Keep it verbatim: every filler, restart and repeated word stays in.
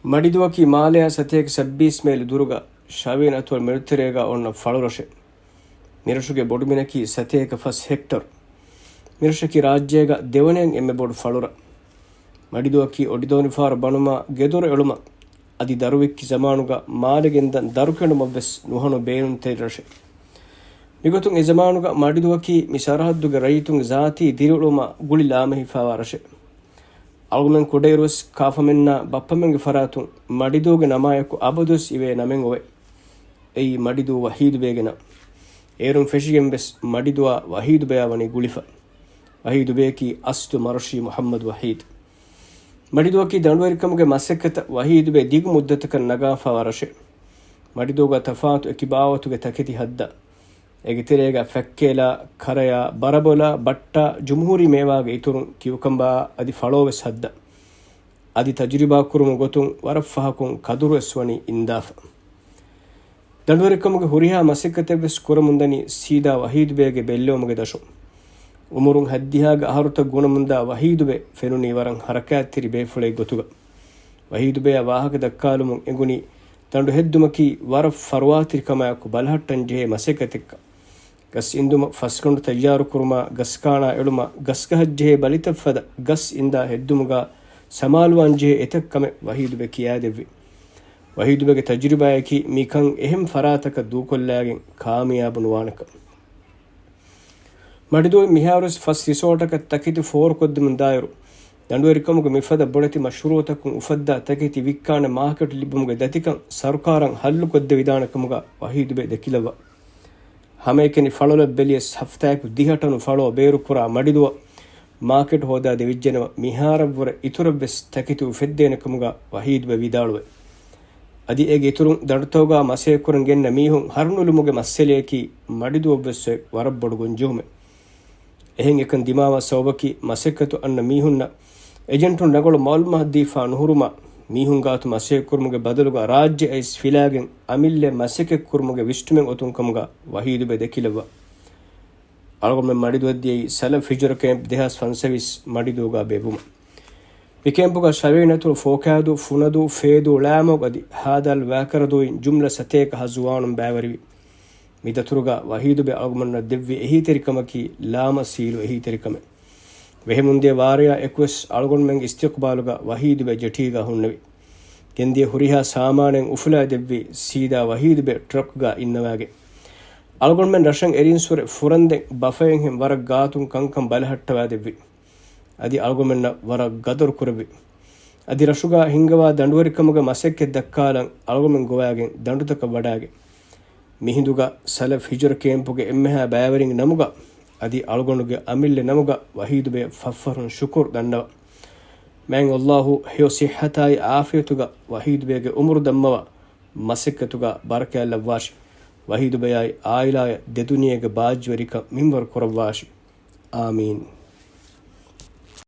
މަޑިދުއަކީ މާލެއާ ސަތޭކަ ސައްބީސް މޭލު ދުރުގަ ޝަވީން އަތޮޅު މެދުތެރޭގަ އޮންނަ ފަޅުރަށެއް. މިރަށުގެ ބޮޑުމިނަކީ ސަތޭކަ ފަސް ހެކްޓަރު. މިރަށަކީ ރާއްޖޭގަ ދެވަނައިން އެންމެ ބޮޑު ފަޅުރަށް. މަޑިދުއަކީ އޮޑިދޯނިފާރު ބަނުމާ ގެދޮރު އެޅުމަށް އަދި ދަރުވިއްކި ޒަމާނުގަ މާލެ ގެންދަން ދަރުކެނޑުމަށްވެސް ނުހަނު ބޭނުންތެރި ރަށެއް. މިގޮތުން އެ ޒަމާނުގަ މަޑިދުއަކީ މި ސަރަހައްދުގެ ރައްޔިތުންގެ ޒާތީ ދިރިއުޅުމަށް ގުޅި ލާމެހިފާވާ ރަށެއް. އަޅުގަނޑުމެން ކުޑައިރުވެސް ކާފަމެންނާ ބައްޕަމެންގެ ފަރާތުން މަޑިދޫގެ ނަމާއެކު އަބަދުވެސް އިވޭ ނަމެއް އޮވޭ. އެއީ މަޑިދޫ ވަހީދުބޭގެ ނަން. އޭރުން ފެށިގެންވެސް މަޑިދުއާ ވަހީދުބެޔާ ވަނީ ގުޅިފަ. ވަހީދުބެޔަކީ އަސްލު މަރަށީ މުޙައްމަދު ވަހީދު. މަޑިދުއަކީ ދަނޑުވެރިކަމުގެ މަސައްކަތަށް ވަހީދުބެ ދިގު މުއްދަތަކަށް ނަގާފާވާ ރަށެއް. މަޑިދޫގަ ތަފާތު އެކި ބާވަތުގެ ތަކެތި ހައްދާ. އޭގެ ތެރޭގަ ފެއްކޭލާ، ކަރަޔާ، ބަރަބޮލާ، ބައްޓާ، ޖުމްހޫރީ މޭވާގެ އިތުރުން ކިއުކަމްބާ އަދި ފަޅޯވެސް ހައްދާ. އަދި ތަޖުރިބާ ކުރުމުގެ ގޮތުން ވަރަށް ފަހަކުން ކަދުރުވެސް ވަނީ އިންދާފަ. ދަނޑުވެރިކަމުގެ ހުރިހާ މަސައްކަތެއްވެސް ކުރަމުންދަނީ ސީދާ ވަހީދުބޭގެ ބެއްލެވުމުގެ ދަށުން. އުމުރުން ހައްދިހާގެ އަހަރުތައް ގުނަމުންދާ ވަހީދުބެ ފެނުނީ ވަރަށް ހަރަކާތްތެރި ބޭފުޅެއް ގޮތުގަ. ވަހީދުބެޔާ ވާހަކަ ދައްކާލުމުން އެނގުނީ ދަނޑު ހެއްދުމަކީ ވަރަށް ފަރުވާތެރިކަމާއެކު ބަލަހައްޓަންޖެހޭ މަސައްކަތެއްކަން. ގަސް އިންދުމަށް ފަސްގަނޑު ތައްޔާރުކުރުމާ، ގަސްކާނާ އެޅުމާ، ގަސްގަހަށްޖެހޭ ބަލިތައް ފަދަ ގަސް އިންދާ ހެއްދުމުގާ ސަމާލުވާންޖެހޭ އެތައް ކަމެއް ވަހީދުބެ ކިޔާދެއްވި. ވަހީދުބެގެ ތަޖުރިބާއަކީ މިކަން އެހެން ފަރާތަކަށް ދޫކޮށްލާގެން ކާމިޔާބު ނުވާނެކަން. މަޑިދޫއިން މިހާރުވެސް ފަސް ރިސޯޓަކަށް ތަކެތި ފޯރުކޮށްދެމުން ދާއިރު، ދަނޑުވެރިކަމުގެ މިފަދަ ބޮޑެތި މަޝްރޫއުތަކުން އުފައްދާ ތަކެތި ވިއްކާނެ މާކެޓު ލިބުމުގެ ދަތިކަން ސަރުކާރަށް ހައްލުކޮށްދެވިދާނެކަމުގަ ވަހީދުބެ ދެކިލައްވާ. ހަމައެކަނި ފަޅޮލަށް ބެލިޔަސް ހަފްތާއަކު ދިހަ ޓަނު ފަޅޯ ބޭރުކުރާ މަޑިދުއަށް މާކެޓު ހޯދާ ދެވިއްޖެނަމަ، މިހާރަށްވުރެ އިތުރަށްވެސް ތަކެތި އުފެއްދޭނެކަމުގަ ވަހީދުބެ ވިދާޅުވޭ. އަދި އޭގެ އިތުރުން ދަނޑުތަކުގަ މަސައްކަތްކުރަން ގެންނަ މީހުން ހަރުނުލުމުގެ މައްސަލަޔަކީ މަޑިދުއަށްވެސް އޮތް ވަރަށް ބޮޑު ގޮންޖެހުމެއް. އެހެން އެކަން ދިމާވާ ސަބަބަކީ މަސައްކަތު އަންނަ މީހުންނަށް އެޖެންޓުން ރަނގަޅު މައުލޫމާތު ދީފާ ނުހުރުމާ، މީހުން ގާތު މަސައްކަތްކުރުމުގެ ބަދަލުގަ ރާއްޖެ އައިސް ފިލާގެން އަމިއްލަ މަސައްކަތްކުރުމުގެ ވިސްނުމެއް އޮތުން ކަމުގަ ވަހީދުބެ ދެކިލައްވާ. އަޅުގަނޑުމެން މަޑިދުއަށް ދިޔައީ ސަލަފް ހިޖުރަ ކޭމްޕް ދެހާސް ފަންސަވީސް މަޑިދޫގަ ބޭއްވުމަށް. މި ކޭމްޕުގަ ޝަވީން އަތޮޅު ފޯކާދޫ، ފުނަދޫ، ފޭދޫ، ޅާމޯގް އަދި ހާދާލް ވާކަރަދޫއިން ޖުމްލަ ސަތޭކަ ހަ ޒުވާނުން ބައިވެރިވި. މި ދަތުރުގަ ވަހީދުބެ އަޅުގަނޑުމެންނަށް ދެއްވި އެހީތެރިކަމަކީ ލާމަސީލު އެހީތެރިކަމެއް. ވެހެމުންދިޔަ ވާރެޔާ އެކުވެސް އަޅުގަނޑުމެންގެ އިސްތިޤްބާލުގަ ވަހީދުބެ ޖެޓީގަ ހުންނެވި. ގެންދިޔަ ހުރިހާ ސާމާނެއް އުފުލާ ދެއްވި ސީދާ ވަހީދުބެ ޓްރަކްގަ އިންނަވާގެން. އަޅުގަނޑުމެން ރަށަށް އެރިންސުރެ ފުރަންދެން ބަފައެއްހެން ވަރަށް ގާތުން ކަންކަން ބަލަހައްޓަވާ ދެއްވި. އަދި އަޅުގަނޑުމެންނަށް ވަރަށް ގަދަރު ކުރެއްވި. އަދި ރަށުގަ ހިންގަވާ ދަނޑުވެރިކަމުގެ މަސައްކަތް ދައްކާލަން އަޅުގަނޑުމެން ގޮވާގެން ދަނޑުތަކަށް ވަޑާގެން. މިހިނދުގަ ސަލަފް ހިޖުރަ ކޭމްޕުގެ އެންމެހާ ބައިވެރިން ނަމުގަ އަދި އަޅުގަނޑުގެ އަމިއްލަ ނަމުގަ ވަހީދުބެ ފަށްފަށުން ޝުކުރު ދަންނަވަ. މާތް ﷲ ހެޔޮ ސިއްހަތާއި އާފިޔަތުގަ ވަހީދުބެގެ އުމުރު ދަންމަވާ، މަސައްކަތުގަ ބަރަކާތް ލައްވާށި. ވަހީދުބެއާއި އާއިލާޔަށް ދެދުނިޔޭގެ ބާއްޖަވެރިކަން މިންވަރު ކުރައްވާށި. އާމީން.